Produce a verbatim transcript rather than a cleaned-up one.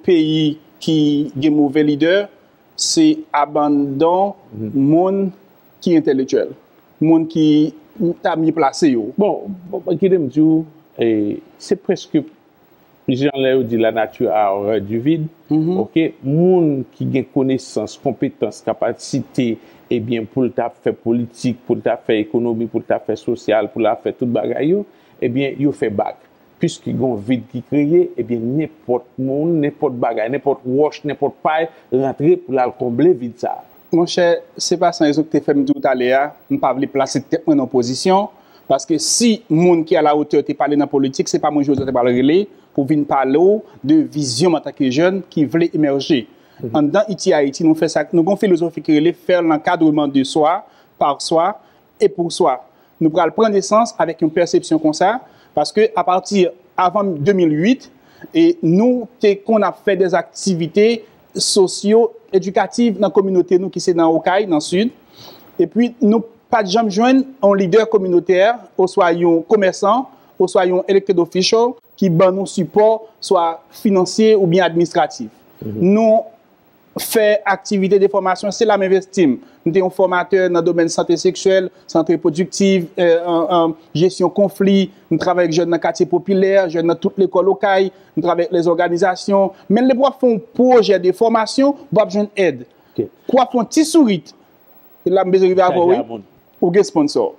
peyi ki gen move lidè, se abandon moun ki entèlektyèl, moun ki ta mye plase yo. Bon, bon, bon, kite m di w, eh, se prèske, jan lè yo di la nature a horreur du vide. Ok, moun ki gen konesans, konpetans, kapasite, ebyen, pou l ta fè politik, pou l ta fè ekonomi, pou l ta fè sosyal, pou l ta fè tout bagay yo, ebyen, yo fè bak. Piske gon vid ki kreye, ebyen, nenpòt moun, nenpòt bagay, nenpòt wòch, nenpòt pay rantre pou l al konble vid sa a. Monchè, se pa san rezon ki te fè m di w talè a, m pa vle plase tèt mwen nan pozisyon, paske si moun ki a la otè te pale nan politik, se pa mwen jodi a te pral rele pou vin pale w de vizyon m antanke jèn ki vle emèje. Anndan I T Haiti, nou fè sa, nou gen yon filozofi ki rele faire l'encadrement de soi, par soi et pour soi. Nou pral pran nesans avèk yon pèsepsyon konsa, paske apati avan de mil uit, e nou te konn ap fè de aktivite sosyo-edikativ nan kominote nou ki se nan Okay, nan Sid. Epi nou pa t janm jwenn yon lidè kominotè oswa yon komèsan oswa yon elected official ki ban nou sipò swa finansye oubyen administratif. Nou fè aktivite de fòmasyon, se la m envesti m. M te yon fòmatè nan domèn sante seksyèl, sante repwodiktiv, jesyon konfli. M travay ak jèn nan katye popilè, jèn nan tout lekòl Okay. M travay ak lèzòganizasyon. Men lè w ap fè yon pwojè de fòmasyon, w ap jwenn èd. Kou w ap fè yon ti sourit, se la m bezwen rive avè w, wi. Ou gen sponsò.